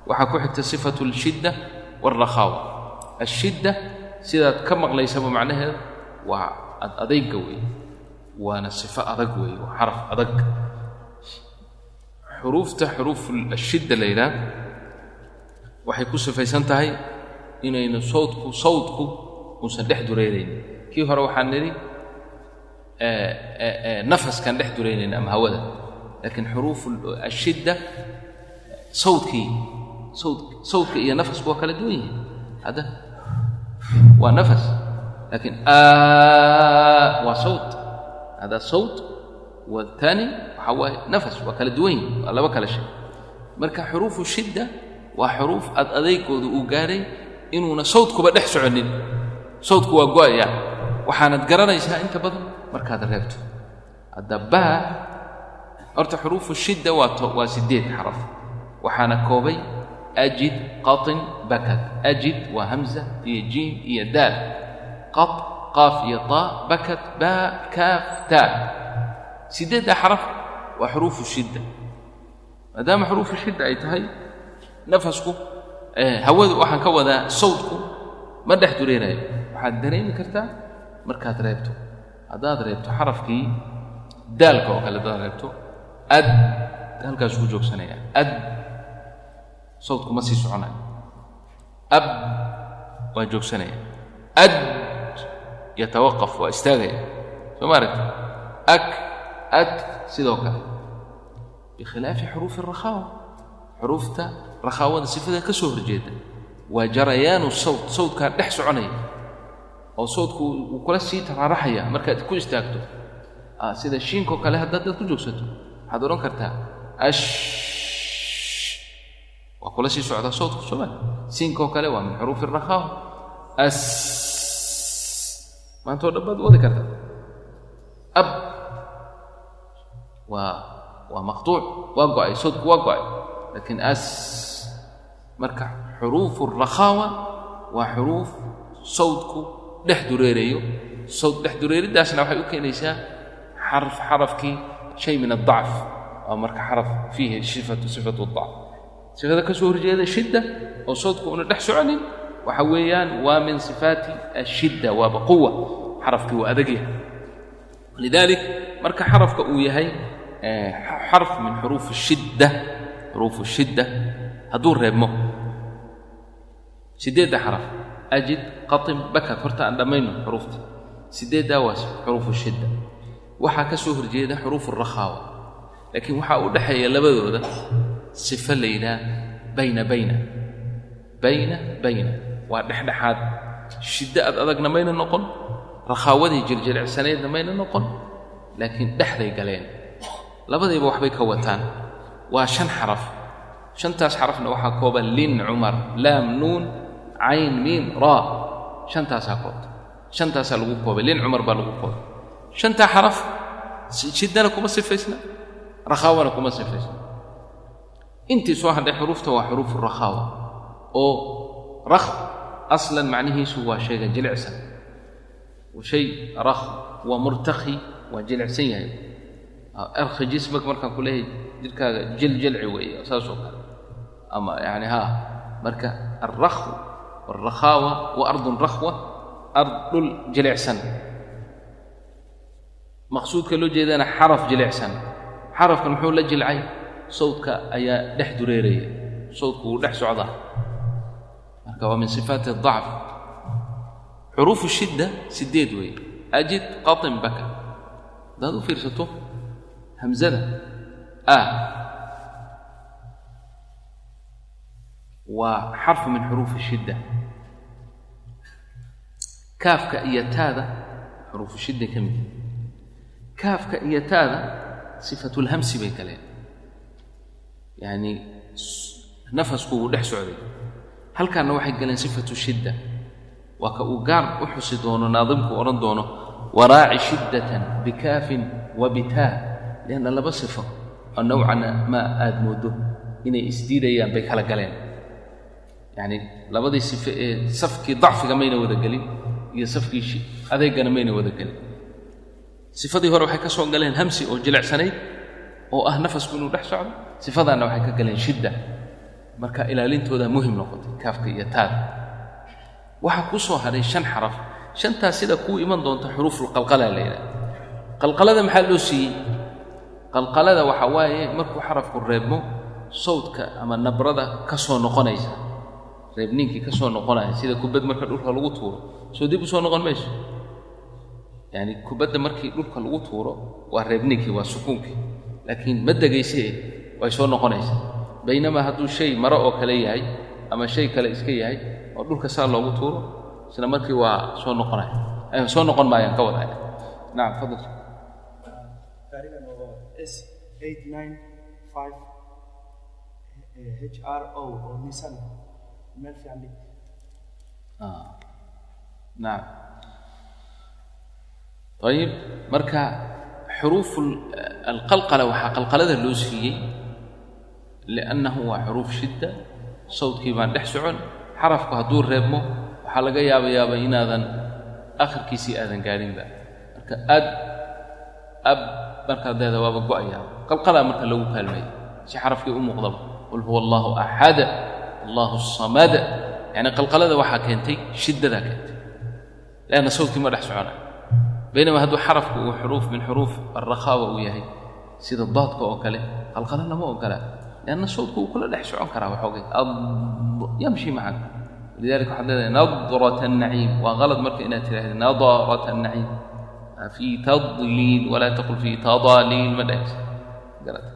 Waxaa ku xigta sifatu alshidda waalrakhaawa. Ashidda sidaad ka maqlaysaba macnaheeda waa ad adayga weeye, waana sifo adag weeye, waa xaraf adag. Xuruufta xuruuf ashidda la yidhaah waxay ku sifaysan tahay inaynu sawdku uusan dhex dureeraynin. Kii hore waxaan nidhi nafaskaan dhex dureynayna ama hawada, laakiin xuruuf ashidda sawdkii sawd sawdka iyo nafasku waa kala duwan yihiin. Hadda waa nafas, laakiin waa sawt. Hada sawt والثاني waxa waaye nafas, waa kala duwan yihin, waa laba kala shay. Marka xuruufu shidda waa xuruuf ad adeygooda uu gaadhay inuuna sawdkuba dhex soconin. Sawdku waa go'aya, waxaanad garanaysaa inta badan markaad reebto. Hadda baa horta xuruufu shidda waa 8 xaraf, waxaana koobay ajid, qatin, bakat. Ajid waa hamza iyo jiim iyo daal, qat qaaf iyo taa, bakat baa, kaaf, taa. 8-da xaraf waa xuruufu shidda. Maadaama xuruufu shidda ay tahay, nafasku, hawadu, waxaan ka wadaa sawdku ma dhex dureerayo. Waxaad dareemi kartaa markaad reebto. Haddaad reebto xarafkii daalka oo kale, haddaad reebto ad, halkaasuu ku joogsanaya. Ad sawdku ma sii soconayo. Ab waa joogsanaya. Ad yatawaqaf, waa istaagaya. Soo ma aragti? Ak, ad sidoo kale. Bikhilaafi xuruufi arakhaawa, xuruufta rakhaawada sifada ka soo horjeeda waa jarayaanu sawt, sawdkaa dhex soconaya oo sawdku wuu kula sii taraaraxaya markaad ku istaagto. Sida shiinkoo kale haddaad dad ku joogsato, waxaad odhan kartaa ash, waa kula sii socdaa sawdku, soo ma? Siinkoo kale waa min xuruufi arakhaawa. As maantoo dhan baad wadi kartaa. Ab waa maqtuuc, waa go'ay, sawdku waa go'ay, laakiin as. Marka xuruufu arakhaawa waa xuruuf sawdku dhex dureerayo. Sawd dhex dureeriddaasna waxay u keenaysaa xarafkii shay min addacf. Waa marka xaraf fiihi sifatu dacf. Sifada ka soo horjeeda shidda oo sawdku una dhex soconin waxa weeyaan waa min sifaati ashidda, waaba quwa, xarafkii waa adag yahay. Lidalik marka xarafka uu yahay xarf min xuruuf shidda, xuruuf shidda hadduu reebmo 8-da xaraf, ajid, qatim, bakat, horta aan dhammayno xuruufta 8-daa, waa xuruufu shidda. Waxaa ka soo horjeeda xuruufu rakhaawa, laakiin waxaa u dhexeeya labadooda sifo la yidhaah bayna bayna. Bayna bayna waa dhexdhexaad. Shiddo ad adagna mayna noqon, rakhaawadii jiljilicsanaydna mayna noqon, laakiin dhexday galeen. Labadiiba waxbay ka wataan. Waa 5 xaraf. 5-taas xarafna waxaa kooban lin cumar: laam, nuun, cayn, miim, raa. 5-taasaa koobta, 5-taasaa lagu koobay, lin cumar baa lagu koobay. 5-taa xaraf shiddana kuma sifaysna, rakhaawana kuma sifaysna. Intii soo hadhay xuruufta waa xuruufu rakhaawa, oo rakh aslan macnihiisu waa shayga jilicsan. Shay rakh waa murtakhi, waa jilicsan yahay. Arkhi jismak markaan ku leeyahay, jidhkaaga jiljilci weeye, saas oo kale ama yani haa. Marka alrakhw walrakhaawa wa ardun rakhwa, ard dhul jilicsan, maqsuudka loo jeedana xaraf jilicsan. Xarafkan muxuu la jilcay? Sawdka ayaa dhex dureeraya, sawdku wuu dhex socdaa. Marka waa min sifaati adacf. Xuruufu shidda 8 weeye: ajid, qatin, baka. Haddaad u fiirsato hamzada a waa xarfu min xuruufi shidda, kaafka iyo taada xuruufu shidda ka mid. Kaafka iyo taada sifatulhamsi bay galeen, yacni nafasku wuu dhex socday. Halkaanna waxay galeen sifatu shidda, waa ka uu gaar u xusi doono naadimku, odhan doono waraaci shiddatan bikaafin wa bitaa, lianna laba sifo oo nowcan ma aad mooddo inay isdiidayaan bay kala galeen. Yacni labadii sifo ee safkii dacfiga mayna wada gelin iyo safkii adeegana mayna wada gelin. Sifadii hore waxay ka soo galeen hamsi oo jilicsanayd oo ah nafasku inuu dhex socdo, sifadaanna waxay ka galeen shidda. Marka ilaalintoodaa muhim noqotay kaafka iyo taada. Waxaa ku soo hadhay shan xaraf. Shantaas sida kuu iman doonta xuruufulqalqala la yidhaha. Qalqalada maxaa loo siiyey? Qalqalada waxaa waaye markuu xarafku reebmo, sawdka ama nabrada ka soo noqonaysa, reebniinkii ka soo noqonaya, sida kubad marka dhulka lagu tuuro, soo dib u soo noqon mayso. Yacani kubadda markii dhulka lagu tuuro waa reebniinkii, waa sukuunkii, laakiin ma degaysee, way soo noqonaysaa. Baynamaa hadduu shay maro oo kale yahay ama shay kale iska yahay oo dhulka saa loogu tuuro, isla markii waa soo noqonaya, soo noqon maayaan ka wadaya. Nacam, fadal. Gaarigan oo S 895 HRO oo Nissan, meel fiican dhig. Nacam, ayib. Marka xuruuf alqalqala waxaa qalqalada loo siiyey liannahu waa xuruuf shidda, sawdkii baan dhex socon. Xarafku hadduu reebmo waxaa laga yaabayaaba inaadan akhirkiisii aadan gaadhinba. Marka ad ab markaad leedahay waaba go'ayaa. Qalqalaa marka lagu kaalmeeyey si xarafkii u muuqdaba. Qul huwa allahu axad, allahu samad. Yani qalqalada waxaa keentay shiddadaa keentay, lianna sawdkii ma dhex soconayo. Baynamaa hadduu xarafku uu xuruuf min xuruuf alrakhaawa uu yahay, sida daadka oo kale, qalqalo lama ogola, lianna sawdku uu kula dhex socon karaa waxoogay, ad yamshi macak. Walidalika waxaad leedahay nadrata annaciim. Waa qalad marka inaad tidhahda nadarata annaciim fii tadliil, walaa taqul fii tadaliil, ma dhehaysa garata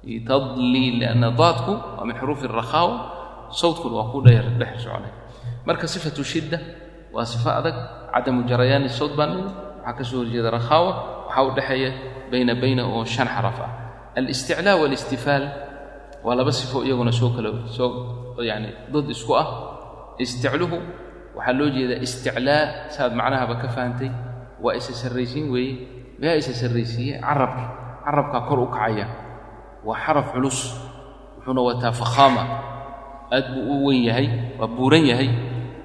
fii tadliil, lianna daadku waa min xuruufi alrakhaawa, sawdkuna waa ku dheer dhex soconaya. Marka sifatu shidda waa sifo adag, cadamu jarayaani sawd baan nidhi. Waxaa ka soo horjeeda rakhaawa, waxaa u dhexeeya bayna bayna oo shan xaraf ah. Alisticlaa waalistifaal waa laba sifo iyaguna soo kala soo, yani dad isku ah. Isticluhu waxaa loo jeedaa isticlaa, saad macnahaba ka fahantay, waa isa sarraysiin weeye. Miyaa isa sarraysiiye? Carabki, carabkaa kor u kacaya. Waa xaraf culus, wuxuuna wataa fakhaama, aad buu u weyn yahay, waa buuran yahay.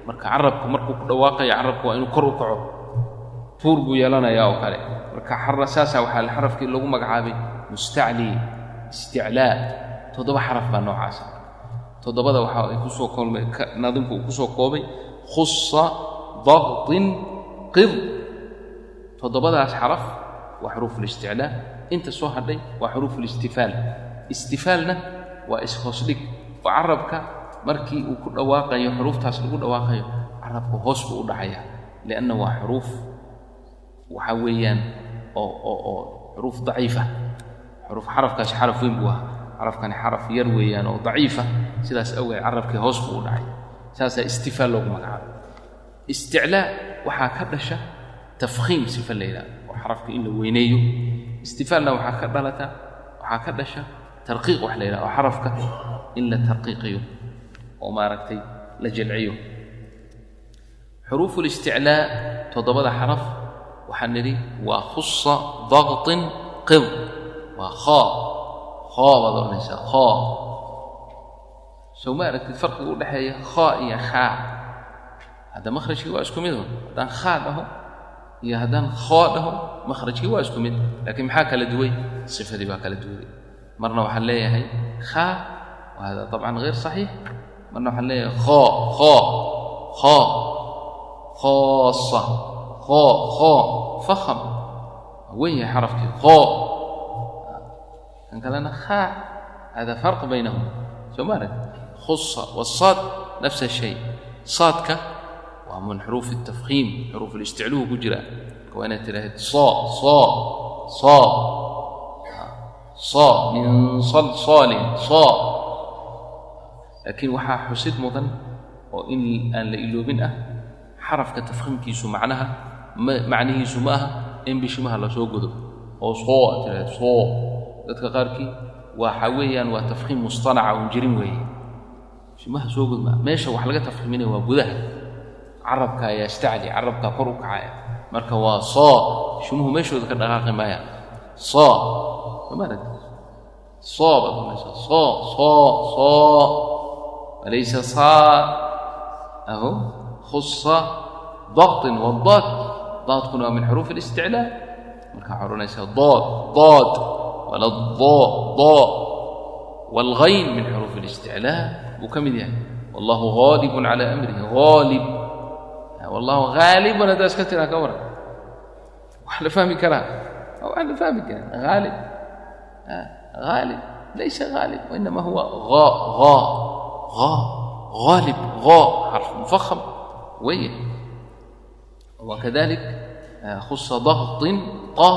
Marka carabku markuu ku dhawaaqaya, carabku waa inuu kor u kaco, tuur buu yeelanayaa oo kale. Marka saasaa waxaa xarafkii lagu magacaabay mustacli, isticlaa. Toddoba xaraf baa noocaasa. Toddobada waxa ay ku soo koolmay, naadimku uu ku soo koobay khusa daqtin qid. Toddobadaas xaraf waa xuruufulisticlaa. Inta soo hadhay waa xuruufulistifaal. Istifaalna waa is-hoos dhig, oo carabka markii uu ku dhawaaqayo xuruuftaas lagu dhawaaqayo, carabka hoos buu u dhacayaa, lianna waa xuruuf waxaa weeyaan oo xuruuf daciifa. Xuruuf xarafkaasi xaraf weyn buu ahaa, xarafkani xaraf yar weeyaan oo daciifa. Sidaas awgeed carabkii hoos buu u dhacay, saasaa istifaal loogu magacaabay. Isticlaa waxaa ka dhasha tafkhiim, sifa la yidhahdo, oo xarafka in la weyneeyo. Istifaalna waxaa ka dhalata, waxaa ka dhasha tarqiiq wax la yidhahdo, oo xarafka in la tarqiiqiyo oo maaragtay la jilciyo. Xuruufu listiclaa toddobada xaraf waxaan nidhi waa khusa daqtin qid. Waa khaa, khaa baad odhanaysaa, khaa. Sow ma aragtid farqiga u dhexeeya khaa iyo khaa? Hadda makhrajkii waa isku mid un. Haddaan khaa dhaho iyo haddaan khoo dhaho, makhrajkii waa isku mid, laakiin maxaa kala duway? Sifadii baa kala duway. Marna waxaan leeyahay khaa, wa hada طabcan غayr صaxiix. Marna waxaan leeyahay khoo, khoo, khoo, khoosa, khoo, khoo, fakham, waa weyn yahay xarafkii khoo. Kan kalena khaa. Hada farq baynahum, soo ma arag? Khusa wasaad nafs shay. Saadka waa min xuruuf الtafkhiim, xuruuf اlisticluhu ku jira. Marka waa inaad tidhaahid soo, soo, soo, soo min salsaalin, soo. Laakiin waxaa xusid mudan oo in aan la iloobin ah, xarafka tafkhiimkiisu macnaha ma macnihiisu ma aha in bishimaha lasoo godo oo soo aad tidhaahid soo. Dadka qaarkii waxa weeyaan waa tafkhiim mustanaca oon jirin weeye, bishimaha soo godma. Meesha wax laga tafkhiiminaya waa gudaha carabka, ayaa istacli, carabkaa kor u kacaya. Marka waa soo, bishimuhu meeshooda ka dhaqaaqi maayaan. Soo, soo ma aragti? Soo baad oranaysaa, soo, soo, soo, walaysa saa aho. Khusa daqtin wadaad, daadkuna waa min xuruuf اlisticlaa. Marka waxaa odhanaysaa dood, dood, wala doo, doo. Waalghayn min xuruuf اlisticlaa. Buu ka mid yahay. Wallahu gaalibun calaa amrihi, haalib, wallahu haalibun haddaa iska tiraa, ka waran? Wax la fahmi karaa, wax la fahmi karaa. Haalib, haalib laysa haalib, wainama huwa haa haa haa haalib, haa xarf mufaham weeye. Wakadalik khusa dagطin, ta,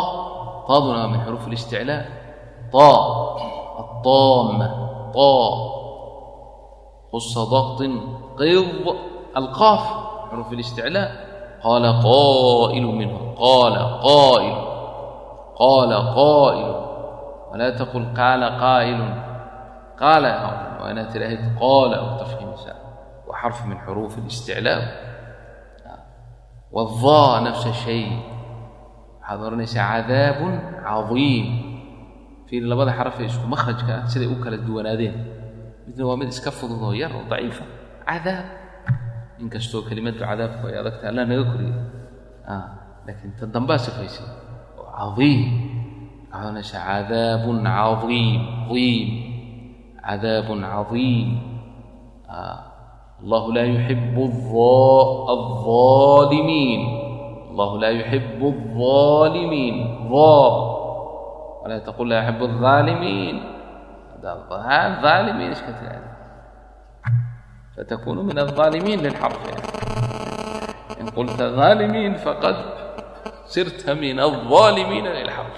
taaduna waa min xuruuf اlisticlaa, ta الطaama, ta khusa dagطin qid, alqaaf, xuruuf اlisticlaa. Qaala qaa'ilu minhum, qaala qaa'ilu, qaala qaa'ilu, walaa taqul qaala qaa'ilun, qaala, waa inaad tidhaahid qaala oo tafhiimisa, waa xarf min xuruuf اlisticlaa. والضaa nafsa shay, waxaad odhanaysaa cadaabun cadiim. Fiiri labada xaraf ee isku makhrajka ah siday u kala duwanaadeen. Midna waa mid iska fudud oo yar oo daciifa, cadaab, inkastoo kelimaddu cadaabku ay adagta, Allah naga koriyey, laakiin tan dambaa sifaysay oo cadiim. Waxaad odhanaysaa cadaabun cadiim, diim, cadaabun cadiim. Allahu laa yuxibu الظaalimiin, allahu laa yuxibu الظaalimiin, ظaa, walaa taqul laa yuxibu الظaalimiin. ظaalimiin iska tiraahda fatakunu min الظaalimiin lilxarf. Yani in qulta ظaalimiin faqad sirta min الظaalimiina lilxarf.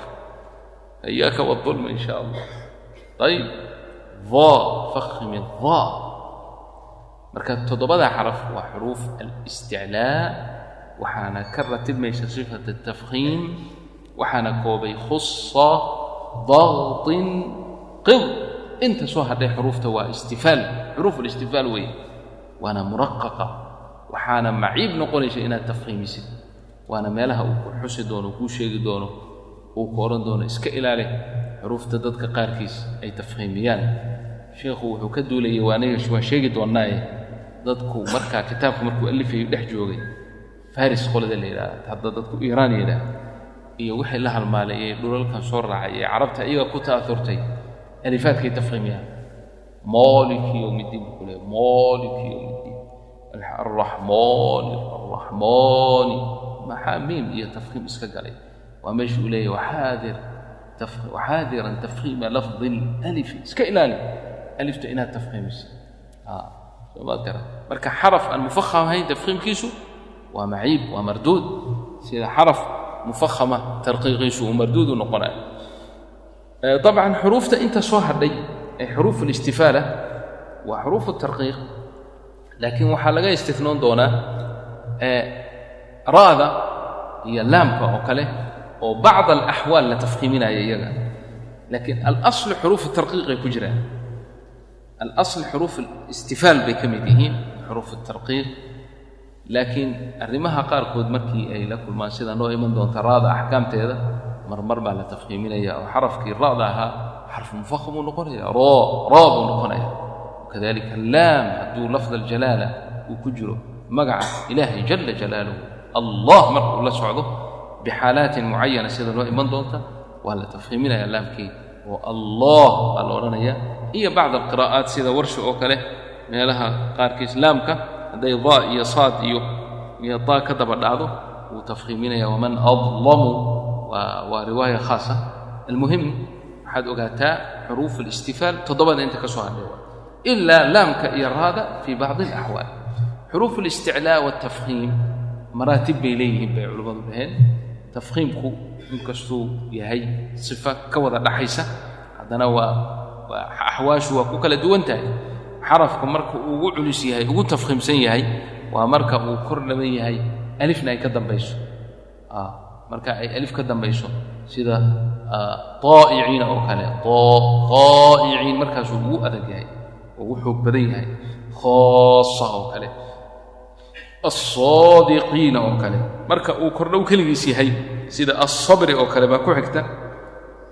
إiyaaka wالظulm in sha Allah. طayib, ظaa, fakhim الظaa. Marka toddobada xaraf waa xuruuf alisticlaa, waxaana ka ratibmaysa sifat الtafkhiim, waxaana koobay khusa dagطin qid. Inta soo hadhay xuruufta waa istifaal, xuruuf alistifaal weeye, waana muraqaqa, waxaana maciib noqonaysa inaad tafkhiimisid. Waana meelaha uu ku xusi doono, kuu sheegi doono, uu ku odhan doono iska ilaali xuruufta dadka qaarkiis ay tafkhiimiyaan. Sheikhu wuxuu ka duulayay, waa aniga waan sheegi doonnaaye, dadku markaa kitaabku markuu alifayu dhex joogay Faris qolada la yidhahda, hadda dadku Iiraan yidhaah, iyo wixii la halmaalay ee dhulalkan soo raacay ee Carabta iyaga ku ta'aurtay, alifaadkay tafkhiimiyaan. Maaliki yowm iddiin buu ku leeyahy, maaliki yowm iddiin, arraxmaani, arraxmaani, maxaa miim iyo tafkhiim iska galay? Waa meesha uu leeyahy waxaadir, waxaadiran tafkhiima lafdi alalifi, iska ilaali alifta inaad tafkhiimiso. Soomaad garan? Marka xaraf aan mufakham ahayn tafkhiimkiisu waa maciib, waa marduud, sida xaraf mufakhama tarqiiqiisu uu marduud u noqonayo. Dabcan xuruufta inta soo hadhay ee xuruuf alistifaala waa xuruuf tarqiiq, laakiin waxaa laga istinoon doonaa ra'da iyo laamka oo kale, oo bacd alaxwaal la tafkhiiminaya iyaga, laakiin alasl xuruuf tarqiiq ay ku jiraan. Alasl xuruuf istifaal bay ka mid yihiin xuruuf tarqiiq, laakiin arrimaha qaarkood markii ay la kulmaan, sida noo iman doonta ra'da axkaamteeda, marmar baa la tafkhiiminaya oo xarafkii ra'da ahaa xarf mufakham uu noqonaya, raa, raa buu noqonaya. Wakadalika laam, hadduu lafd aljalaala uu ku jiro, magaca Ilaahay jala jalaaluhu, Allah, markuu la socdo bixaalaatin mucayana, sida noo iman doonta, waa la tafkhiiminaya laamkii oo Allah baa la odhanaya. Iyo bacd alqiraa'aat sida Warsha oo kale, meelaha qaarkiis laamka hadday daa iyo saad iyo daa ka daba dhacdo wuu tafkhiiminaya. Waman adlamu waa riwaaya khaasa. Almuhim, waxaad ogaataa xuruuf alistifaal toddobada inta ka soo hadhay waa ilaa laamka iyo raada fii bacdi alaxwaal. Xuruuf alisticlaa waltafkhiim maraatib bay leeyihiin bay culimmadu dhaheen. Tafkhiimku inkastuu yahay sifa ka wada dhaxaysa, haddana waa axwaashu waa ku kala duwan tahay. Xarafka marka uu ugu culus yahay, ugu tafkhiimsan yahay, waa marka uu kor dhaban yahay, alifna ay ka dambayso. Marka ay alif ka dambayso, sida taa'iciina oo kale, taa'iciin, markaasuu ugu adag yahay, ugu xoog badan yahay. Khaasa oo kale, alsaadiqiina oo kale. Marka uu kordhow keligiis yahay, sida alsabri oo kale baa ku xigta.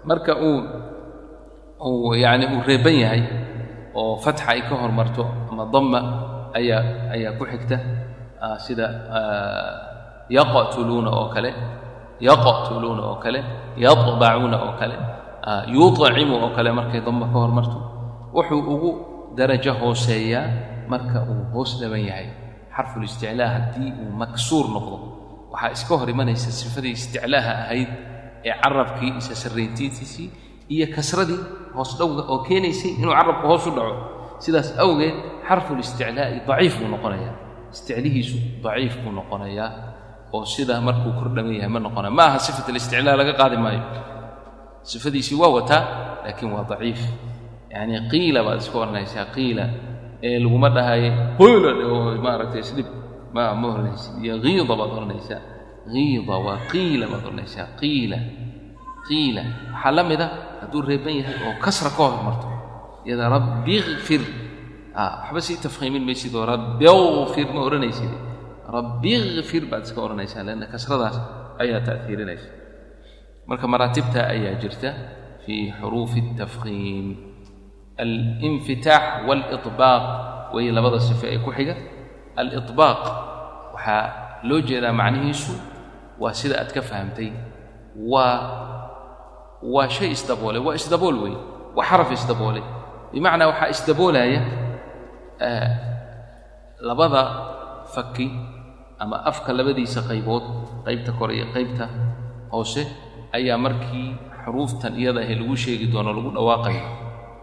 Marka uu yani uu reeban yahay oo fatxa ay ka hormarto ama damma ayaa ku xigta, sida yaqtuluuna oo kale, yaqtuluuna oo kale, yatbacuuna oo kale, yuطcimu oo kale markay damma ka hormarto. Wuxuu ugu darajo hooseeyaa marka uu hoos dhaban yahay. Xarfulisticlaa haddii uu maksuur noqdo, waxaa iska hor imanaysa sifadii isticlaaha ahayd ee carabkii isa sarrayntiintiisii iyo kasradii hoos dhowga oo keenaysay inuu carabku hoos u dhaco. Sidaas awgeed xarfulisticlaa'i daciif buu noqonayaa, isticlihiisu daciif buu noqonayaa, oo sida markuu kor dhaban yahay ma noqonaya. Ma aha sifat alisticlaa laga qaadi maayo, sifadiisii waa wataa, laakiin waa daciif. Yacni qiila baad iska odhanaysaa, qiila ee laguma dhahaye qiila oo maaragtay isdhib ma odhanaysid, iyo ghiida baad odhanaysaa, ghiida waa qiila baad odhanaysaa, qiila qiila. Waxaa la mida hadduu reeban yahay oo kasra ka hormarto iyada, rabbi ikfir, waxba sii tafkhiimin maysid oo rabbi ikfir ma odhanaysid, rabbi ikfir baad iska odhanaysaa, leanna kasradaas ayaa ta'hiirinaysa. Marka maraatibta ayaa jirta fii xuruufi الtafkhiim. Alinfitaax waaliطbaaq way labada sifo ee ku xiga. Aliطbaaq waxaa loo jeedaa macnihiisu waa sida aad ka fahamtay, waa shay isdaboolay, waa isdabool wey, waa xaraf isdaboolay. Bimacnaa waxaa isdaboolaya labada faki ama afka labadiisa qaybood, qaybta kore iyo qaybta hoose, ayaa markii xuruuftan iyada ahe lagu sheegi doono lagu dhawaaqayo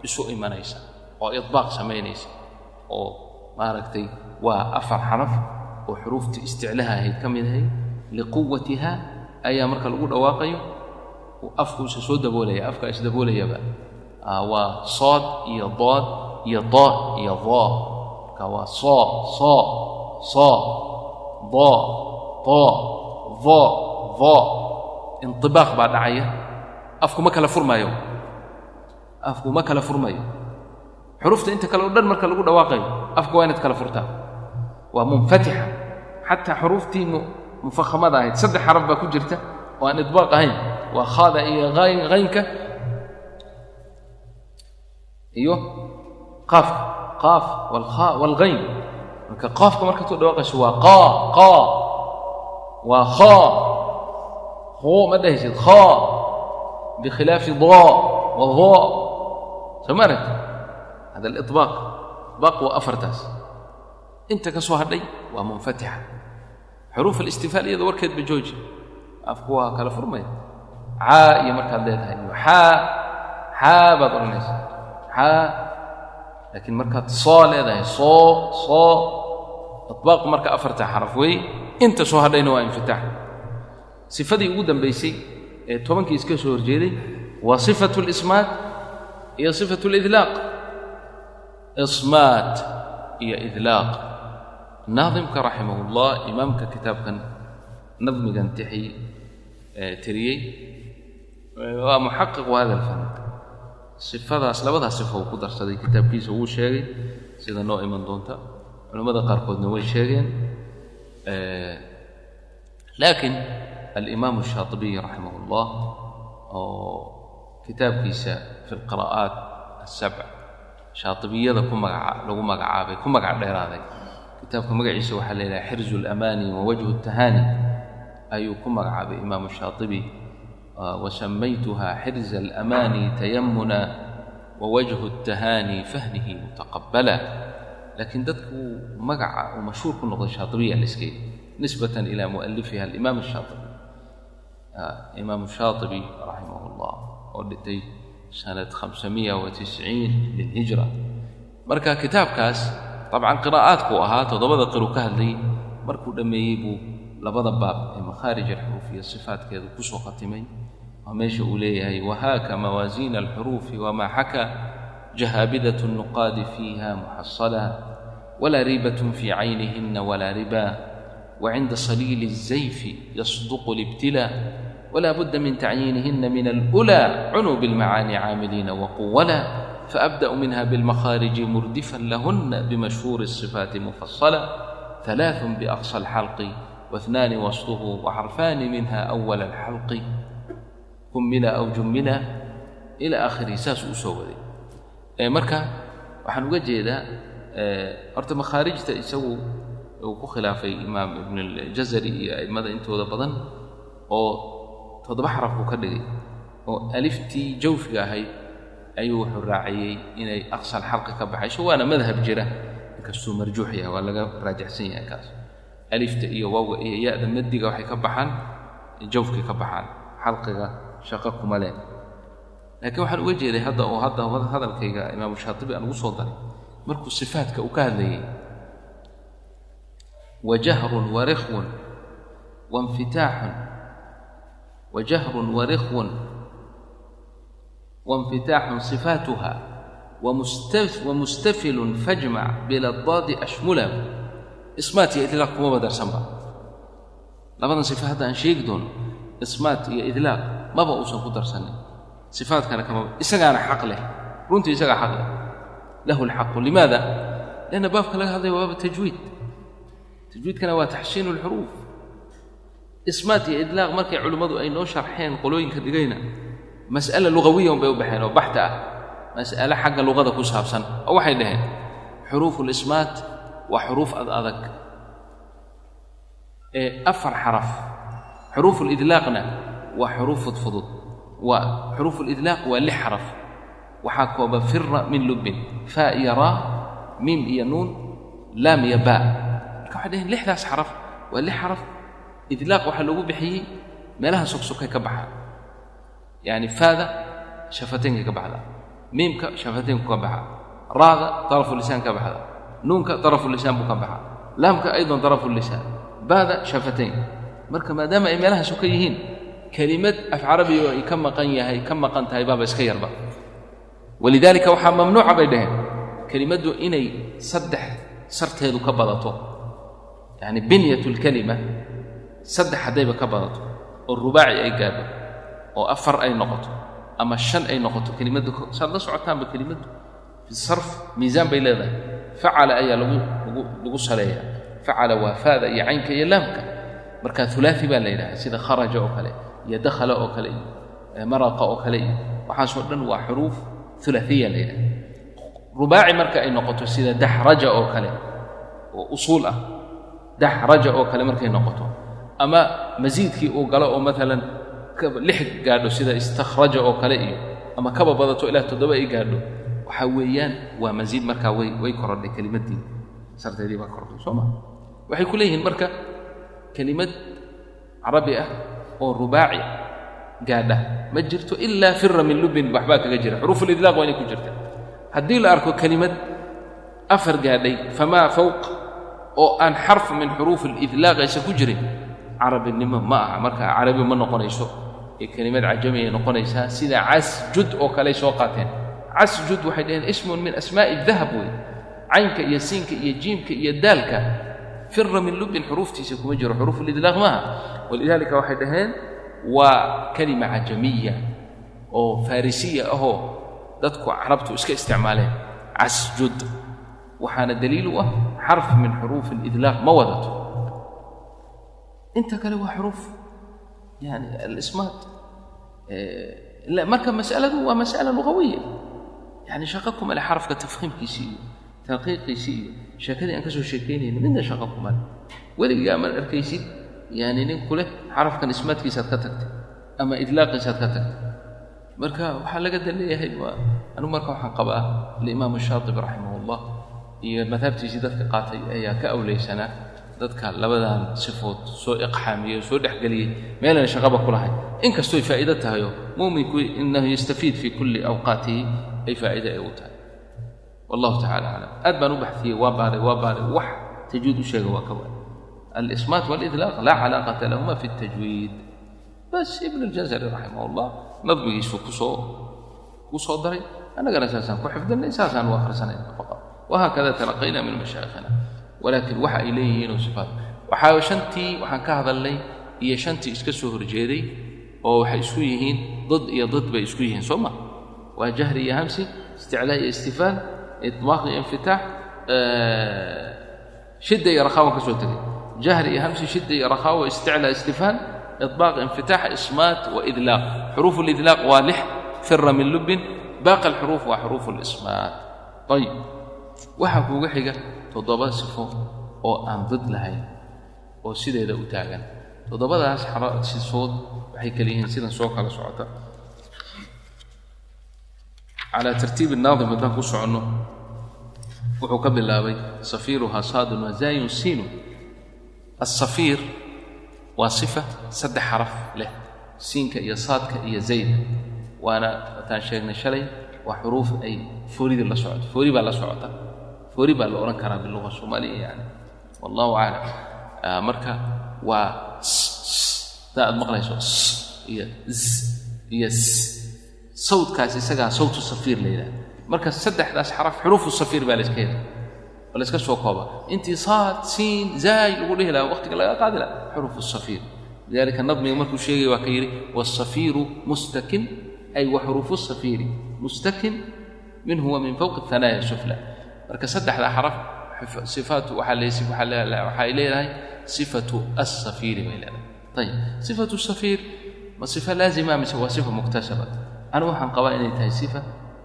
isu imanaysa oo idbaaq samaynaysa, oo maaragtay waa afar xaraf oo xuruuftii isticlaha ahayd ka mid ahayd. Liquwatiha ayaa marka lagu dhawaaqayo afkuusa soo daboolaya, afkaa isdaboolayaba. Waa sood iyo dood iyo doo iyo doo. Marka waa soo, soo, soo, doo, doo, doo, doo. Intibaaq baa dhacaya, afku ma kala furmayo, afku ma kala furmayo. Xuruufta inta kale o dhan marka lagu dhawaaqayo afku waa inaad kala furtaa, waa munfatixa. Xataa xuruuftii mufakhamada ahayd saddex xaraf baa ku jirta oo aan idbaaq ahayn, waa khaada iyo haynka iyo qaafka, qaaf walkhaa walghayn. Marka qaafka markaad ku dhawaaqayso waa qaa, qaa, waa khaa, khuu ma dhahaysid, khaa, bikhilaafi daa wa daa. Soo ma aragti hada aliطbaaq? Iطbaaq waa afartaas, inta ka soo hadhay waa munfatixa. Xuruuf alistifaal iyada warkeedba jooji, afku waa kala furmaya. Caa iyo markaad leedahay iyo xaa, xaa baad odhanaysaa, xaa. Laakiin markaad soo leedahay, soo, soo, iطbaaqu marka afarta xaraf weey, inta soo hadhayna waa infitaax. Sifadii ugu dambaysay ee tobankii iska soo horjeeday waa sifatu اlismaat iyo sifatu اlidlaaq. Ismaat iyo idlaaq, naadimka raximah ullah, imaamka kitaabkan nadmigan tixi tiriyey, waa muxaqiqu hada alfan. Sifadaas, labadaas sifo uu ku darsaday kitaabkiisa wuu sheegay, sida noo iman doonta culimmada qaarkoodna way sheegeen. Laakiin alimaamu الshaatibiy raximah اllah oo kitaabkiisa fi lqira'aat asabc shaatibiyada ku magaca lagu magacaabay, ku magac dheeraaday, kitaabka magaciisa waxaa la yidhaha Xirzu اlamaani wa wajhu الtahaani ayuu ku magacaabay imaamu Shaatibi. Wasamaytuha xirza alamaani tayamuna wawajhu الtahaani fahnihi mutaqabala. Laakiin dadku magaca uu mashhuur ku noqday shaatibiya la iska yidhi, nisbatan ila mu'alifiha alimaam الshaatibi. Imaamu Shaatibi raximah اllah oo dhintay sanad 590 lilhijra. Marka kitaabkaas dabcan qiraa'aadku ahaa, toddobada qiru ka hadlayay. Markuu dhammeeyey buu labada baab ee makhaarij alxuruuf iyo sifaatkeedu ku soo khatimay. Waa meesha uu leeyahay: wahaaka mawaasiina alxuruufi wamaa xakaa jahaabidat الnuqaadi fiiha muxasala, walaa riibatun fii caynihina walaa riba, wacinda saliili الzayfi yasduqu اlibtilaa, wla budda min tacyiinihina min alأulى cunuu bilmacaani caamiliina waquwala, faabda'u minha bilmakhaariji murdifan lahuna bimashhuuri الصifaati mufasala, ثalaaث biأqصى alxalqi واثنان وسطه وxرفان minha أول الxalqi kumila aw jumila إلى آkhirihi. Saas uu soo waday. Marka waxaan uga jeedaa horta makhaarijta isagu uu ku khilaafay imaam Ibn اljazari iyo a'immada intooda badan, oo toddoba xaraf buu ka dhigay, oo aliftii jawfiga ahayd Ayuu wuxuu raaciyey inay aqsal xalqi ka baxayso, waana madhab jira, inkastuu marjuux yahay, waa laga raajixsan yahay kaas. Alifta iyo waawga iyo ya-da madiga waxay ka baxaan jawfkay ka baxaan, xalqiga shaqo kuma leh. Laakiin waxaan uga jeeday hadda oo hadda hadalkayga Imaamu Shaatibi aan ugu soo daray markuu sifaadka uu ka hadlayay, wajahrun warikhwun wainfitaaxun, wajahrun warikhwun wainfitaaxun sifaatuha wamustafilun fajmac bila daadi ashmula. Ismaat iyo idlaaq kumaba darsanba labadan sifa hadda aan sheegi doono. Ismaat iyo idlaaq maba uusan ku darsanin, sifaadkana kama. Isagaana xaq leh, runtii isagaa xaq leh, lahu alxaqu. Limaada? Lianna baabka laga hadlaya waa baab tajwiid, tajwiidkana waa taxsiinu alxuruuf. Ismaat iyo idlaaq markay culimmadu ay noo sharxeen, qolooyinka dhigayna mas'ala lugawiya un bay u baxeen oo baxta ah, mas'ale xagga luqada ku saabsan, oo waxay dhaheen xuruufu lismaat waa xuruuf ad adag ee afar xaraf, xuruufu lidlaaqna waa xuruuf fudfudud. Waa xuruufu lidlaaq waa lix xaraf, waxaa kooba fira min lubbin, faa iyo raa, miim iyo nuun, laam iyo baa. Marka waxay dhaheen lixdaas xaraf waa lix xaraf, idlaaq waxaa loogu bixiyey meelaha sogsokay ka baxaan, yacni faada shafateenkay ka baxda, miimka shafateenku ka baxa, raada darafu lisaan ka baxda, nuunka darafu lisaan buu ka baxa, laamka aydan darafu lisaan, baada shafateyn. Marka maadaama ay meelaha soka yihiin, kelimad af carabi oo ay ka maqan yahay, ka maqan tahay baaba iska yarba. Walidaalika waxaa mamnuuca bay dhaheen kelimaddu inay saddex sarteedu ka badato, yacni binyat lkalima saddex haddayba ka badato oo rubaaci ay gaadho oo afar ay noqoto ama shan ay noqoto kelimaddu. Saad la socotaanba, kelimaddu fi sarf miisaan bay leedahay, facala ayaa lagu saleeyaa. Facala waa faada iyo caynka iyo laamka. Marka ulaai baa la yidhaha, sida kharaja oo kale iyo dakhala oo kale iyo maraqa oo kale, iyo waxaasoo dhan waa xuruuf ulaaiya la yidhaha. Rubaaci marka ay noqoto, sida daxraja oo kale oo usuul ah, daxraja oo kale markay noqoto, ama masiidkii uu galo oo maalan lix gaadho, sida istakhraja oo kale iyo ama kaba badato ilaa toddoba ay gaadho, waxaa weeyaan waa masiid. Markaa way korodhay kelimaddii, sarteedii baa korodhay, soo ma? Waxay ku leeyihiin marka kelimad carabi ah oo rubaaci gaadha ma jirto ilaa fira min lubbin waxbaa kaga jira, xuruufulidlaaq waa inay ku jirta. Haddii la arko kelimad afar gaadhay famaa fowq oo aan xarf min xuruuf alidlaaq aysan ku jirin, carabinimo ma aha, marka carabi ma noqonayso ee kelimad cajamiyay noqonaysaa. Sida casjud oo kaley soo qaateen. Casjud waxay dhaheen ismun min asmaa'i dahab wey, caynka iyo siinka iyo jiimka iyo daalka fira min lubbin xuruuftiisa kuma jiro, xuruufulidlaaq maaha. Walidaalika waxay dhaheen waa kelima cajamiya oo farisiya ahoo dadku carabtu iska isticmaaleen casjud, waxaana daliil u ah xarf min xuruuf alidlaaq ma wadato, inta kale waa xuruuf yani alismaat. Marka mas'aladu waa mas'ala lugawiya, yani shaqo kuma leh xarafka tafkhiimkiisi iyo tarqiiqiisi iyo sheekadii aan ka soo sheekaynayna, midna shaqo kuma leh. Weligaa ma arkaysid yani nin ku leh xarafkan ismaadkiisaad ka tagtay ama idlaaqiisaad ka tagtay. Marka waxaa laga daleeyahay waa anugu marka waxaan qabaa alimaam Shaatibi raximahullah iyo madhabtiisii dadka qaatay ayaa ka awleysanaa dadka labadan sifood soo iqxaamiyey oo soo dhexgeliyey meelana shaqaba ku lahayn, inkastoy faa'iido tahayo muuminku inahu yastafiid fii kulli awqaatihi ay faa'iide ay u tahay. Wallahu tacala aclam. Aad baan u baxiyey, waa baaray, waa baaray, wax tajwiid u sheega waa ka waay. Alismaat walidlaaq laa calaaqata lahuma fi اtajwiid, bas Ibn اljazari raximah ullah nadmigiisuu kusoo daray, annagana saasaan ku xifdinay, saasaan u akhrisanayna faqad, wahaakada talaqayna min mashaayikhina. Walaakin waxa ay leeyihiinoo sifaat waxaa shantii waxaan ka hadalnay iyo shantii iska soo horjeeday oo waxay isku yihiin dad iyo dad bay isku yihiin, soo ma? Waa jahri iyo hamsi, isticlaa iyo istifaal, itbaaq iyo infitaax, shidda iyo rakhaawan ka soo tegay, jahri iyo hamsi, shidda iyo rakhaawa, isticlaa, istifaal, iطbaaq, infitaax, ismaat wa idlaaq. Xuruuf alidlaaq waa lix, fira min lubbin, baaqi alxuruuf waa xuruuf alismaat. Ayib, waxaa kuuga xiga toddoba sifo oo aan did lahayn oo sideeda u taagan. Toddobadaas sifood waxay kala yihiin sidan soo kala socota. Calaa tartiibi naadim haddaan ku soconno, wuxuu ka bilaabay safiiruhaa saadun wa zaayun siinu. Asafiir waa sifa saddex xaraf leh, siinka iyo saadka iyo zayda, waana wataan sheegnay shalay, waa xuruuf ay foorida la socoto. Foori baa la socota, foori baa la odhan karaa biluga soomaaliya, yani wallahu aclam. Marka waa daa aad maqlayso s iyo z iyo s, sawdkaas isagaa sawtu safiir la yidhaha. Marka saddexdaas xaraf xuruufu safiir baa la iska yidhaha oo la iska soo kooba. Intii saad, siin, zaay lagu dhihi lahaa, waqtiga laga qaadi lahaa, xuruufu safiir. Lidalika nadmiga markuu sheegaya waa ka yidhi: wasafiiru mustakin, ay wa xuruufu safiiri mustakin minhu wa min fawqi athanaaya sufla. Marka saddexda xaraf sifaatu waxay leedahay sifatu alsafiiri bay leedahay. Ayib, sifatu safiir ma sifa laazima mise waa sifa muktasaba? Anigu waxaan qabaa inay tahay sifa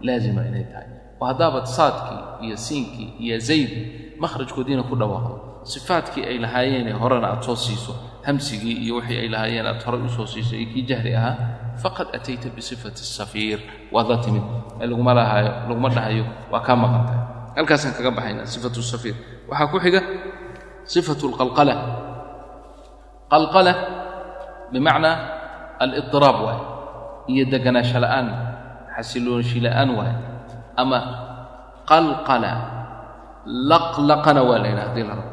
laazima inay tahay, oo haddaabaad saadkii iyo siinkii iyo zaydii makhrajkoodiina ku dhawaaqdo, sifaadkii ay lahaayeenee horena aad soo siiso, hamsigii iyo wixii ay lahaayeen aad horay u soo siiso iyo kii jahri ahaa, faqad atayta bisifati safiir, waad la timid. Laguma lahaayo, laguma dhahayo waa kaa maqan tahay. Halkaasaan kaga baxaynaa sifatu safiir. Waxaa ku xiga sifatu alqalqala. Qalqala bimacnaa alidiraab waaye, iyo deganaansho la'aan, xasiloonshi la'aan waaye. Ama qalqala, laqlaqana waa la yidhaha hadii la rabo,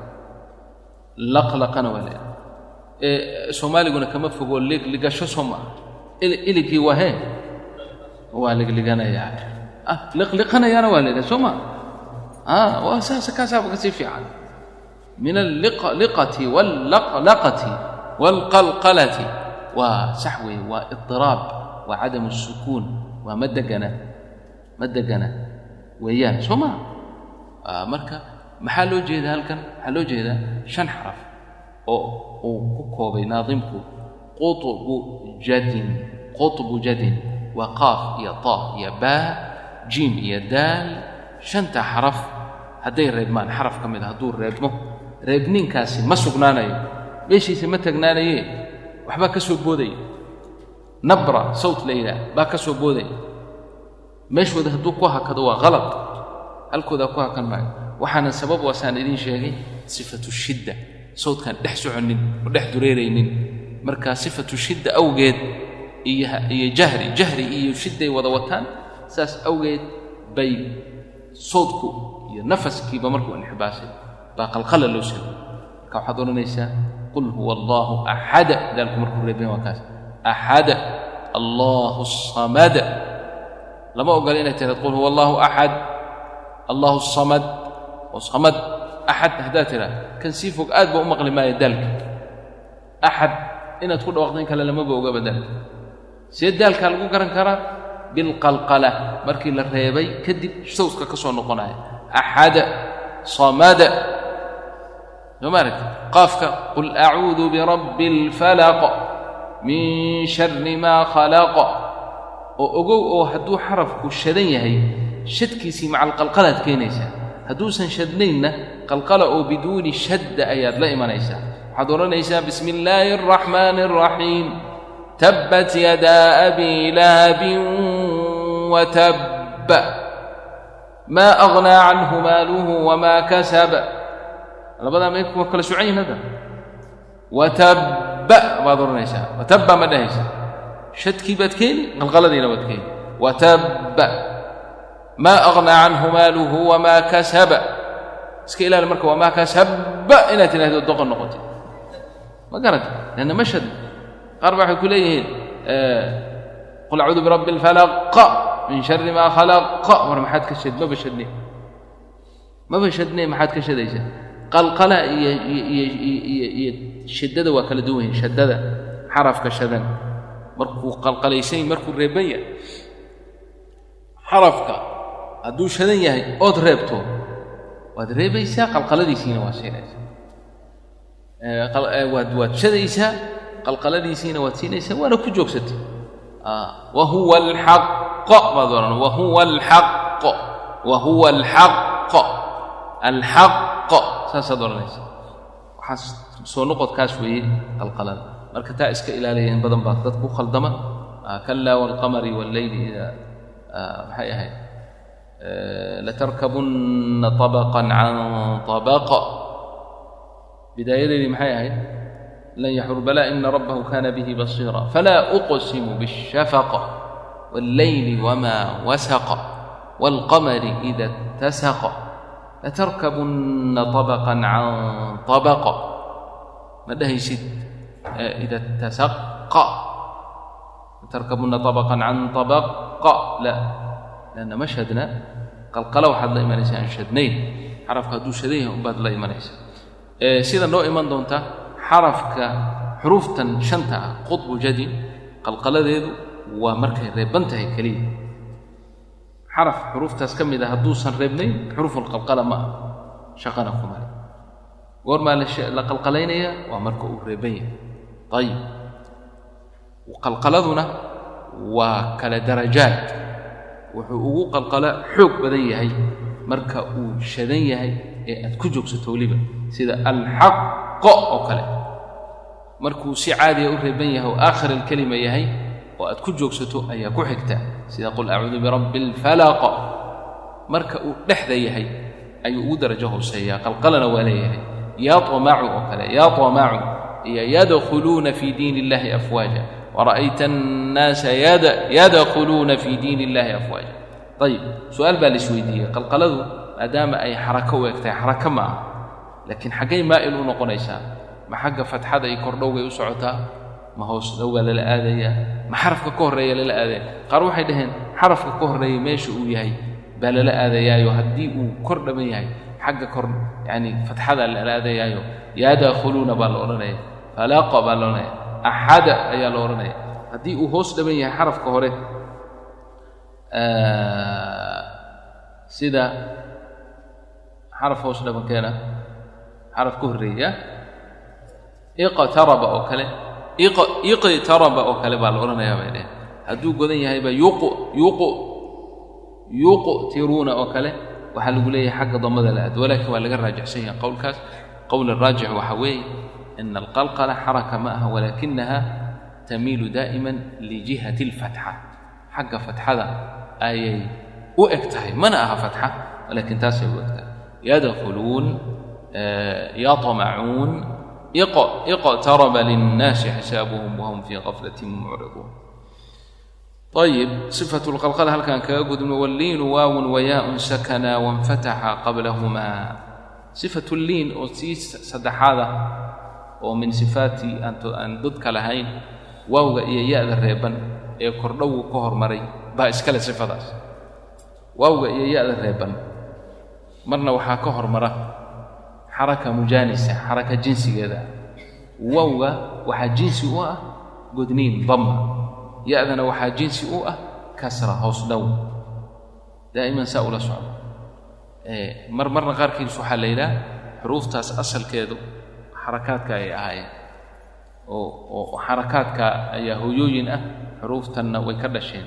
laqlaqana waa la yidhaha. Soomaaliguna kama fogo ligligasho, soo maaha? Iligkii waa hee, waa ligliganayaa, liqliqanayaana waa la yidhaha, soo maa? Waa saas, kaasaaba kasii fiican. Min alliqati wallaqlaqati waalqalqalati, waa sax weeye, waa idiraab, waa cadamu sukuun, waa ma degana, ma degana weeyaan, soo maa? Marka maxaa loo jeedaa halkan? Waxaa loo jeedaa shan xaraf oo uu ku koobay naadimku: quطbu jadin. Quطbu jadin waa qaaf iyo ta iyo baa, jiim iyo daal. Shanta xaraf hadday reebmaan, xaraf ka mid a hadduu reebmo, reebninkaasi ma sugnaanayo, meeshiisa ma tagnaanaye, waxbaa ka soo boodaya. Nabra sawt la yidhaah baa ka soo boodaya meeshooda. Hadduu ku hakado waa halad, halkoodaa ku hakan maayo. Waxaana sabab waasaan idiin sheegay sifatu shidda, sawdkaan dhex soconnin oo dhex dureeraynin. Marka sifatu shidda awgeed iyo jahri, jahri iyo shidday wada wataan, saas awgeed bay sawdku iyo nafaskiiba markuu inxibaasay baa qalqala loo sameeyey. Marka waxaad odhanaysaa: qul huwa allahu axada. Daalku markuu reebeen waa kaas, axada, allahu samad. Lama ogola inay tiraad qul huwa allahu axad, allahu samad. Oo samad axad haddaad tidhaad, kan sii fog aad ba u maqli maayo daalka. Axad inaad ku dhawaaqdo in kale lamaba ogaba daalka. See daalkaa lagu garan karaa? Bilqalqala, markii la reebay kadib sawska ka soo noqonaya, axada, samada, soo ma aragti? Qaafka: qul acuudu birabbi alfalaq min shari maa khalaq. Oo ogow, oo hadduu xarafku shadan yahay, shadkiisii maca alqalqalaad keenaysaa. Hadduusan shadnaynna, qalqala oo biduuni shadda ayaad la imanaysaa. Waxaad odhanaysaa: bismi illaahi araxmaani araxiim, tabbat yadaa abi lahabin watabba, maa aghnaa canhu maaluhu wamaa kasab. Labadaa may kuwa kala socan yihin hadda. Watabba baad odhanaysaa, watabba ma dhahaysa. Shadkii baad keeni, qalqaladiina baad keeni. Watabba maa aghnaa canhu maaluhu wamaa kasaba. Iska ilaali marka wamaa kasabba inaad tidhahdo, doqon noqotid, ma garata? Leanna ma shadna. Qaar ba waxay ku leeyihiin: qul acuudu birabbi alfalaq min shari maa khalaq. War maxaad ka shad? Maba shadne, maba shadne, maxaad ka shadaysaa? Qalqala iyo iyo iyo iyo shiddada waa kala duwan yihin. Shaddada xarafka shadan markuu qalqalaysan, markuu reeban yahay, xarafka hadduu shadan yahay ood reebto, waad reebaysaa, qalqaladiisiina waa siinaysaa. Waad shadaysaa, qalqaladiisiina waad siinaysaa, waana ku joogsatay. Wahuwa alxaq baad odhan, wahuwa alxaq, wahuwa alxaq, alxaq, saasaad odhanaysaa. Waxaas soo noqodkaas weeye qalqalada. Marka taa iska ilaaliya, in badan baa dad ku khaldama. Kalaa waalqamari walleyli idaa, maxay ahayd? Latarkabunna طabaqan can طabaq, bidaayadeedii maxay ahayd? Lan yaxur, balaa ina rabbahu kana bihi basiira, falaa uqsimu bاshafaq wاllayli wma wasaq wاlqamari ida اtasaq latarkabunna طabaqan can طabaq. Ma dhahaysid ida اtasaqa, latarkabunna طabaqan can طabaqa, la, lanna ma shadna. Qalqala waxaad la imanaysaa aan shadnayn, xarafka hadduu shadan yahay unbaad la imanaysaa. Sida noo iman doonta xarafka xuruuftan shanta ah qudbu jadin qalqaladeedu waa markay reeban tahay keliya. Xaraf xuruuftaas ka mid a hadduusan reebnayn xuruufulqalqala ma ah, shaqana kuma le. Goormaa la qalqalaynayaa? Waa marka uu reeban yahay. Ayib, qalqaladuna waa kala darajaad. Wuxuu ugu qalqala xoog badan yahay marka uu shadan yahay ee aad ku joogsato, weliba sida alxaqo oo kale. Markuu si caadiya u reeban yahay oo aakhir alkelima yahay oo aad ku joogsato ayaa ku xigta, sida qul acuudu birabbi alfalaq. Marka uu dhexda yahay ayuu ugu darajo hooseeyaa, qalqalana waa leeyahay, yaطmacu oo kale, yaطmacu iyo yadkhuluuna fi diin illahi afwaaja, wara'ayta annaasa yadkhuluuna fi diin illahi afwaaja. Ayib, su-aal baa la isweydiiyey: qalqaladu maadaama ay xarako u eg tahay, xarako ma aha, laakiin xaggay maa'il u noqonaysaa? Ma xagga fatxada iyo kordhowgay u socotaa? Ma hoos dhowgaa lala aadayaa? Ma xarafka ka horreeya lala aadaya? Qaar waxay dhaheen xarafka ka horreeya meesha uu yahay baa lala aadayaayo, haddii uu kor dhaban yahay xagga kor, yacani fatxada lala aadayaayo, yadkhuluuna baa la odhanaya, falaqa baa la odhanaya, axada ayaa la odhanaya. Haddii uu hoos dhaban yahay xarafka hore, sida xaraf hoos dhabankeena xaraf ka horreeya, iqtaraba oo kale, iqtaraba oo kale baa la odhanayaa bay dheheen. Hadduu godan yahayba yuq yuq yuqtiruuna oo kale waxaa lagu leeyahay xagga damada la aad, walaakin waa laga raajixsan yahay qowlkaas. Qowl araajix waxaa weeye ina alqalqala xaraka ma aha, walaakinaha tamiilu daa'ima lijihati alfatxa, xagga fatxada ayay u eg tahay, mana aha fatxa, walaakin taasay u eg tahay. Yadkhuluun, yaطmacuun, iqtaraba linnaasi xisaabuhum wahum fii gaflatin mucriduun. Ayib, sifatu lqalqala halkaan kaga gudubno. Walliinu waawun wayaaun sakana wanfataxa qablahumaa. Sifatu liin oo sii saddexaada oo min sifaati aan dadka lahayn, waawga iyo ya-da reeban ee kordhowgu ka hormaray baa iskale sifadaas. Waawga iyo ya-da reeban marna waxaa ka hormara xaraka mujaanisa, xaraka jinsigeeda. Waawga waxaa jinsi u ah godniin damma, ya-dana waxaa jinsi u ah kasra hoos dhow. Daa'iman saa ula socdo. Mar marna qaarkiis waxaa la yidhaha xuruuftaas asalkeedu xarakaadka ay ahaayeen, oo xarakaadka ayaa hooyooyin ah, xuruuftanna way ka dhasheen.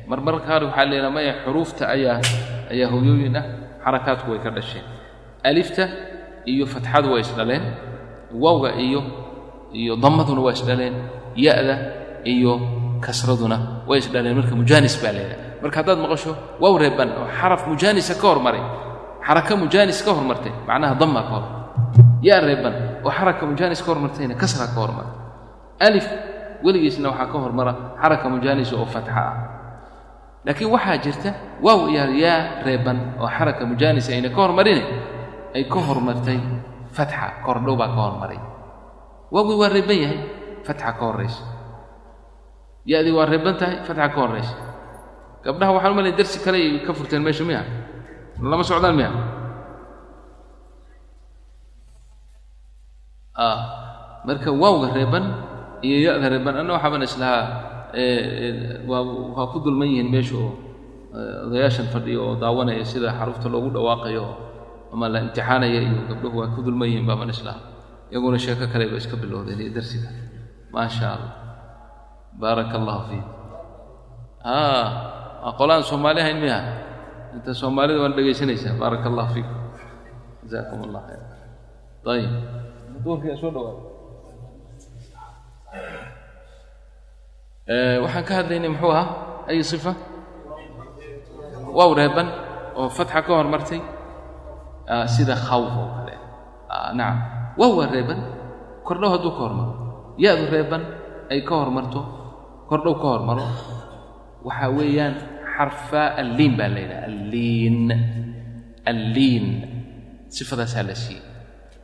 Mar marka qaar waxaa la yidhaha maya, xuruufta ayaa hooyooyin ah, xarakaadku way ka dhasheen. Alifta iyo fatxadu way isdhaleen, waawga iyo dammaduna waa isdhaleen, ya-da iyo kasraduna way isdhaleen. Marka mujaanis baa la yidhaha. Marka haddaad maqasho waaw reeban oo xaraf mujaanisa ka hormaray, xaraka mujaanis ka hormartay, macnaha dammaa ka hormartay. Yaa reeban oo xaraka mujaanis ka hormartayna kasraa ka hormartay. Alif weligiisna waxaa ka hormara xaraka mujaanisa oo fatxa ah. Laakiin waxaa jirta waaw iyo yaa reeban oo xaraka mujaanisa ayna ka hormarine, ay ka hormartay fatxa, kordhow baa ka hormaray. Waawgii waa reeban yahay, fatxa ka horraysa. Ya-dii waa reeban tahay, fatxa ka horraysa. Gabdhaha waxaan u malay darsi kale ay ka furteen meesha, miya lama socdaan miya? Marka waawga reeban iyo ya-da reeban anna waxaaban islahaa waa ku dulman yihiin meesha, oo odayaashan fadhiyo oo daawanaya sida xarufta loogu dhawaaqayo ama la imtixaanaya iyo gabdhuhu waa ku dulman yihiin baaban islahaa. Iyaguna sheeko kale ba iska bilowdeen iyo darsiga. Maa sha Allah, baaraka allahu fiik. Waa qolaan Soomaali ahayn miya? Inta Soomaalida waan dhegaysanaysaa. Baaraka allahu fiikum, jazaakum allah khayr. Ayib, duurkii soo dhawaada. Waxaan ka hadlaynay muxuu ahaa? Ay sifa? Waaw reeban oo fatxa ka hormartay, sida khawf oo kale. Nacam, waaw waa reeban, kordhow hadduu ka hormaro, ya-du reeban ay ka hormarto, kordhow ka hormaro, waxaa weeyaan xarfa alliin baa la yidhaha. Alliin, alliin sifadaasaa la siiyey.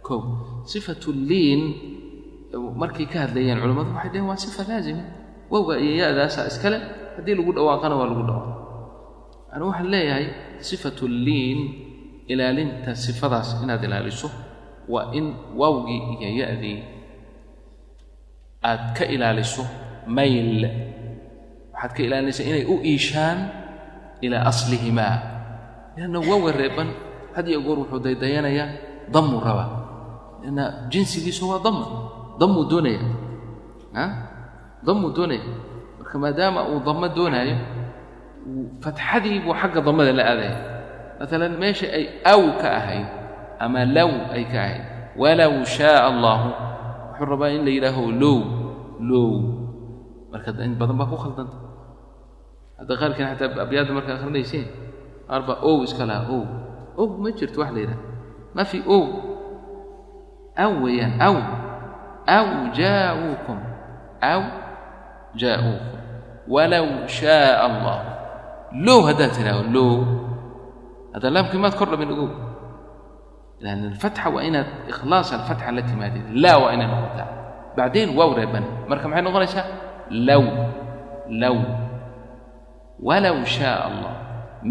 Kow, sifatu liin markay ka hadlayeen culimmadu waxay dhaheen waa sifa laazima, wowga iyo ya-daasaa iskale, haddii lagu dhawaaqana waa lagu dhawaaqa. Anigu waxaan leeyahay sifatu liin, ilaalinta sifadaas inaad ilaaliso waa in waawgii iyo ya-dii aad ka ilaaliso mayl. Waxaad ka ilaalinaysaa inay u iishaan ilaa aslihimaa, lianna waawga reeban had iyo goor wuxuu daydayanayaa dammuu rabaa, lianna jinsigiisu waa damma, dammuu doonaya, dammuu doonaya. Marka maadaama uu dammo doonaayo, fatxadii buu xagga dammada la aadaya. Maalan meesha ay aw ka ahayd ama low ay ka ahayd, walow shaaa allahu, wuxuu rabaa in la yidhaaho low, low. Marka in badan baa ku khaldanta. Hadda qaarkiin xataa abyaadda marka akhrinaysiin, qaar baa ow iska lahaa. Ow, ow ma jirto wax la yidhaha, ma fi ow, aw weeyaan. Aw, aw jaa'uukum, aw jaa'uukum, walow shaaa allah. Low haddaad tidhaaho low, hadda laamkii maad kor dhabin, ogow. لأن الفتحة waa inaad ikhlaas alfatxa la timaadid, laa waa inay noqotaa, bacdeen waaw reeban. Marka maxay noqonaysaa? Low, low, walow shaaa allah,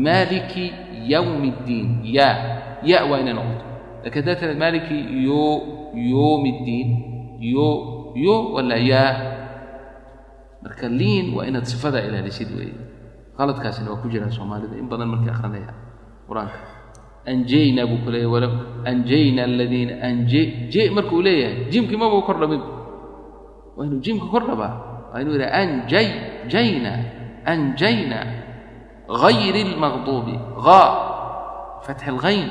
maaliki yawmi اddiin, ya, ya waa inay noqoto. Lakin haddaad tiraad maaliki yo yoomi اddiin, yo, yo wala yaa. Marka liin waa inaad sifadaa ilaalisid weeye. Qaladkaasina waa ku jiraa Soomaalida in badan markay akhrinayaan Qur-aanka. Anjayna buu ku leeyahay, walow anjayna aladiina anje je markuu leeyahay, jiimkii mabuu kor dhabin. Waa inuu jiimka kor dhabaa, waa inuu yidhaha anjay jayna, anjayna غayri اlmaqduubi, haa, fatxi alghayn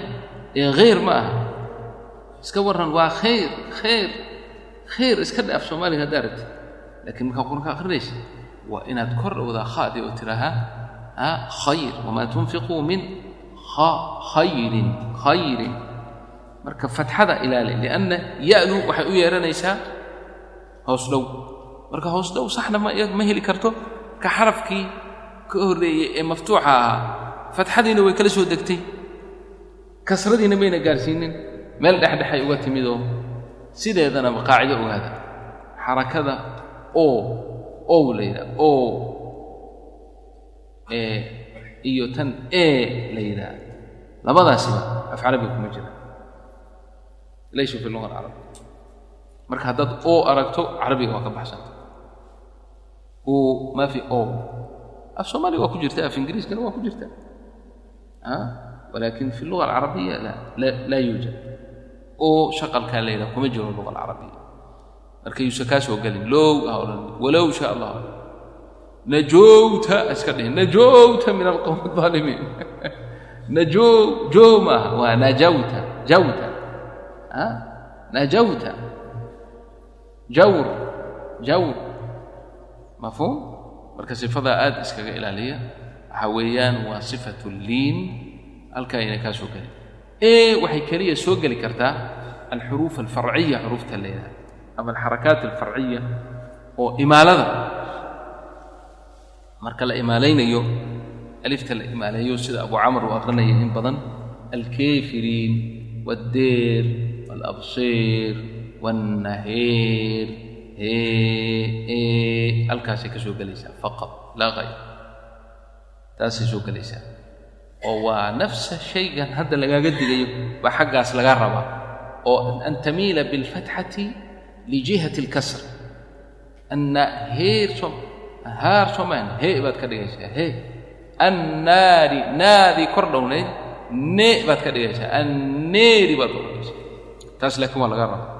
ee khayr ma aha. Iska warran, waa khayr, khayr, khayr iska dhaaf Soomaaliga haddaa aragtid, laakiin markaa Qur-aanka akhrinaysa waa inaad kor dhowdaa khaadi oo tidhaahaa khayr, wamaa tunfiquu min khayrin, khayrin. Marka fatxada ilaali, lianna ya-du waxay u yeehanaysaa hoos dhow. Marka hoos dhow saxna ma heli karto. Marka xarafkii ka horreeyey ee maftuuxa ahaa fatxadiina way kala soo degtay, kasradiina mayna gaarsiinin, meel dhexdhexay uga timidoo. Sideedana qaacido ogaada, xarakada o ow la yidhaha, o e iyo tan e la yidhaha, labadaasiba af carabiga kuma jira, laysu fi luga alcarabiya. Marka haddaad o aragto, carabiga waa ka baxsanta. O ma fi o, af Soomaaliga waa ku jirta, af Ingiriiskana waa ku jirta, walakin fi luga alcarabiya la laa yuujad. O shaqalkaa la yidhaha kuma jiro luga alcarabiya. Marka yuusa kaa soo gelin low ha odhan, walow shaa allah, najowta iska dhihin, najowta min alqowmi الظaalimiin. Najo jo maaha, waa najawta, jawta, najawta, jawr, jawr, mafhuum. Marka sifadaa aad iskaga ilaaliya, waxaa weeyaan waa sifatu liin, halkaa ayna kaa soo gelin. Ee waxay keliya soo geli kartaa alxuruuf alfarciya, xuruufta la yidhaha ama alxarakaat alfarciya oo imaalada, marka la imaalaynayo alifta la imaaleeyo, sida Abu Camr uu aqrinaya in badan, alkafiriin والdeer والabsiir والnaheer, hee ee, halkaasay ka soo gelaysaa faqad laa hayr, taasay soo gelaysaa. Oo waa nafsa shaygan hadda lagaaga digayo baa xaggaas laga rabaa, oo an tamiila bilfatxati lijihati اlkasr, anna heer so haar soomaan hee baad ka dhigaysaa, hee annaari, naadii kor dhownayd ne baad ka dhigaysaa, anneeri baad odhanaysaa taas, laakiin waa laga rabaa.